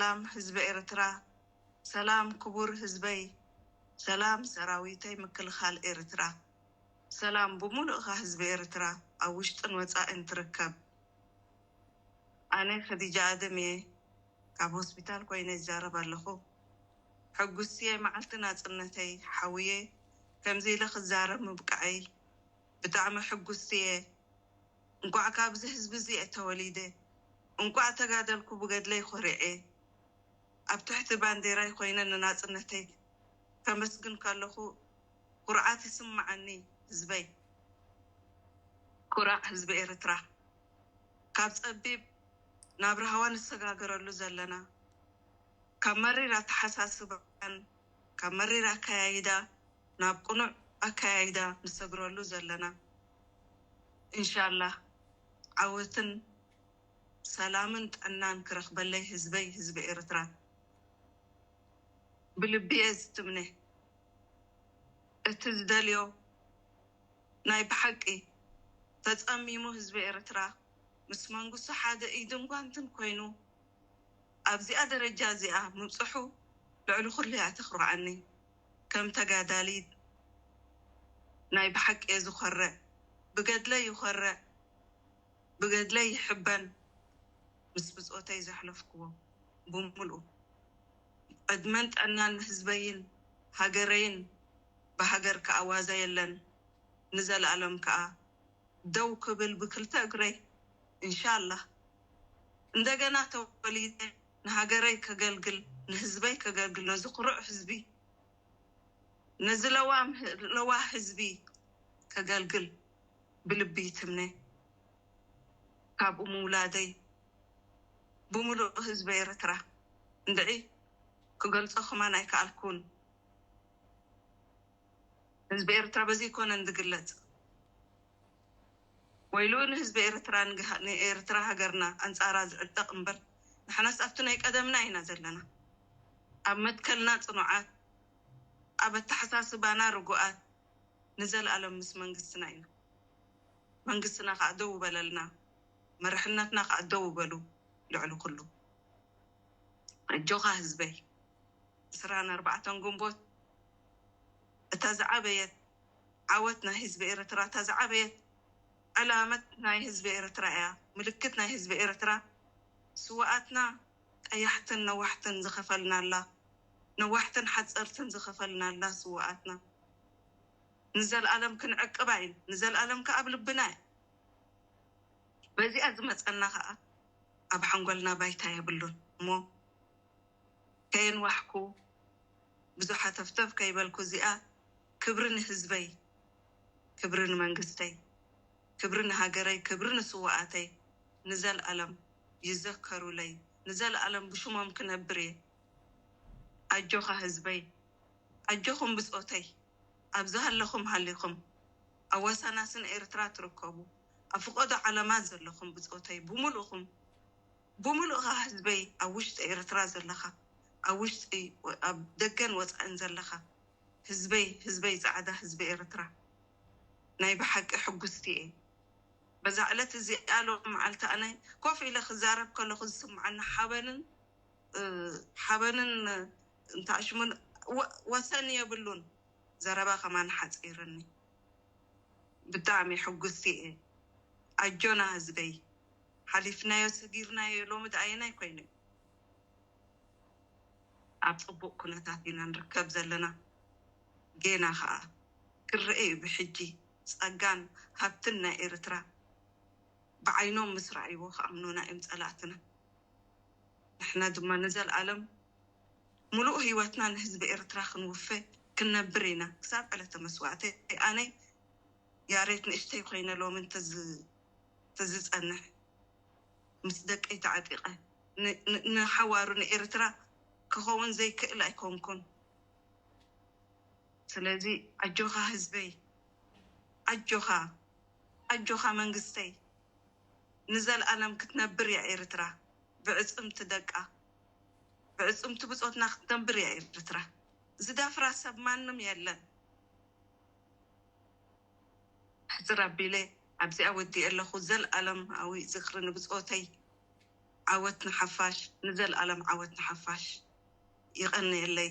ሰላም ህዝቢ ኤርትራ፣ ሰላም ክቡር ህዝበይ፣ ሰላም ሰራዊተይ ምክልኻል ኤርትራ፣ ሰላም ብምሉእኻ ህዝቢ ኤርትራ ኣብ ውሽጥን ወጻእን ትርከብ። ኣነ ከዲጃ ኣደም እየ፣ ካብ ሆስፒታል ኮይነ ይዛረብ ኣለኹ። ሕጉስቲ እየ፣ መዓልቲ ናጽነተይ ሓውየ ከምዚ ኢለ ክዛረብ ምብቃዐይ ብጣዕሚ ሕጉስቲ እየ። እንቋዕ ካብዚ ህዝቢ እዚ እየ ተወሊደ። እንቋዕ ተጋደልኩ ብገድለይ ኮሪዐ። ኣብ ትሕቲ ባንዴራይ ኮይነ ንናጽነተይ ከመስግን ከለኹ ኩርዓት ይስምዓኒ ህዝበይ። ኩራዕ ህዝቢ ኤርትራ። ካብ ጸቢብ ናብ ራህዋ ንሰጋገረሉ ዘለና፣ ካብ መሪር ኣተሓሳስባን ካብ መሪር ኣከያይዳ ናብ ቅኑዕ ኣከያይዳ ንሰግረሉ ዘለና፣ እንሻላህ ዓወትን ሰላምን ጥዕናን ክረኽበለይ ህዝበይ፣ ህዝቢ ኤርትራ። ብልቢ እየ ዝትምነ። እቲ ዝደልዮ ናይ ብሓቂ ተጸሚሙ ህዝቢ ኤርትራ ምስ መንግስቱ ሓደ ኢድን ጓንትን ኮይኑ ኣብዚኣ ደረጃ እዚኣ ምብጽሑ ልዕሊ ኩሉ እያ ተኹርዓኒ። ከም ተጋዳሊት ናይ ብሓቂ እየ ዝኾርዕ፣ ብገድለይ ይኾርዕ፣ ብገድለይ ይሕበን። ምስ ብጾተይ ዘሕለፍክዎ ብምሉኡ ዕድመን ጥዕናን ንህዝበይን ሃገረይን። ብሃገር ከኣ ዋዛ የለን። ንዘለኣለም ከኣ ደው ክብል ብክልተ እግረይ እንሻላህ እንደገና ተወሊደ ንሃገረይ ከገልግል፣ ንህዝበይ ከገልግል፣ ነዚ ኩሩዕ ህዝቢ፣ ነዚ ለዋም ለዋህ ህዝቢ ከገልግል ብልቢ ይትምነ። ካብኡ ምውላደይ ብምሉእ ህዝቢ ኤርትራ እንድዒ ክገልጾ ከማን ኣይከኣልኩን። ህዝቢ ኤርትራ በዚ ኣይኮነን ዝግለጽ። ወይሉ ንህዝቢ ኤርትራ፣ ንግሃ- ንኤርትራ ሃገርና ኣንጻራ ዝዕጠቕ እምበር፣ ንሕናስ ኣብቲ ናይ ቀደምና ኢና ዘለና። ኣብ መትከልና ጽኑዓት፣ ኣብ ኣተሓሳስባና ርጉኣት፣ ንዘለኣለም ምስ መንግስትና ኢና። መንግስትና ከዓ ደው በለልና፣ መርሕነትና ከዓ ደው በሉ። ልዕሊ ኩሉ ኣጆኻ ህዝበይ። ዕስራን ኣርባዕተን ግንቦት እታ ዝዓበየት ዓወት ናይ ህዝቢ ኤርትራ፣ እታ ዝዓበየት ዕላመት ናይ ህዝቢ ኤርትራ እያ። ምልክት ናይ ህዝቢ ኤርትራ ስውኣትና ቀያሕትን ነዋሕትን ዝኸፈልናላ፣ ነዋሕትን ሓፀርትን ዝኸፈልናላ ስውኣትና ንዘለኣለም ክንዕቅባ ኢና። ንዘለኣለም ከኣ ኣብ ልብና እያ። በዚኣ ዝመፀና ከኣ ኣብ ሓንጎልና ባይታ የብሉን እሞ ከየንዋሕኩ ብዙሕ ሃተፍተፍ ከይበልኩ እዚኣ ክብሪ ንህዝበይ፣ ክብሪ ንመንግስተይ፣ ክብሪ ንሃገረይ፣ ክብሪ ንስውኣተይ ንዘልኣለም ይዘከሩለይ። ንዘልኣለም ብሽሞም ክነብር እየ። ኣጆኻ ህዝበይ፣ ኣጆኹም ብጾተይ፣ ኣብዚ ሃለኹም ሃሊኹም ኣብ ወሰናስን ኤርትራ ትርከቡ ኣብ ፍቆዶ ዓለማት ዘለኹም ብጾተይ ብምሉእኹም ብምሉእኻ ህዝበይ ኣብ ውሽጢ ኤርትራ ዘለኻ ኣብ ውሽጢ ኣብ ደገን ወፃእን ዘለኻ ህዝበይ ህዝበይ ፃዕዳ ህዝቢ ኤርትራ ናይ ብሓቂ ሕጉስቲ እየ። በዛ ዕለት እዚኣ ሎም መዓልቲ ኣነ ኮፍ ኢለ ክዛረብ ከለኹ ዝስምዓኒ ሓበንን ሓበንን እንታሽሙን ወሰን የብሉን። ዘረባ ከማን ሓፂርኒ። ብጣዕሚ ሕጉስቲ እየ። ኣጆና ህዝበይ ሓሊፍናዮ ሰጊርናዮ ሎሚ ደኣ ኣየናይ ኮይኑ እዩ? ኣብ ፅቡቅ ኩነታት ኢና ንርከብ ዘለና። ጌና ከዓ ክረአ እዩ ብሕጂ ፀጋን ሃብትን ናይ ኤርትራ ብዓይኖም ምስ ረኣይዎ ክኣምኑና እዮም ፀላእትና። ንሕና ድማ ንዘለኣለም ሙሉእ ህይወትና ንህዝቢ ኤርትራ ክንውፈ ክንነብር ኢና ክሳብ ዕለተ መስዋእተይ። ኣነ ያሬት ንእሽተይ ኮይነ ሎሚ እንተዝፀንሕ ምስ ደቀይ ተዓጢቐ ንሓዋሩ ንኤርትራ ክኸውን ዘይክእል ኣይኮንኩን። ስለዚ ኣጆኻ ህዝበይ፣ ኣጆኻ ኣጆኻ መንግስተይ፣ ንዘልኣለም ክትነብር እያ ኤርትራ። ብዕፅምቲ ደቃ ብዕፅምቲ ብፆትና ክትነብር እያ ኤርትራ። ዝዳፍራ ሰብ ማንም የለን። ሕፅር ኣቢለ ኣብዚኣ ወዲእ ኣለኹ። ዘልኣለማዊ ዝኽሪ ንብፆተይ። ዓወት ንሓፋሽ፣ ንዘለኣለም ዓወት ንሓፋሽ። ይቐንየለይ።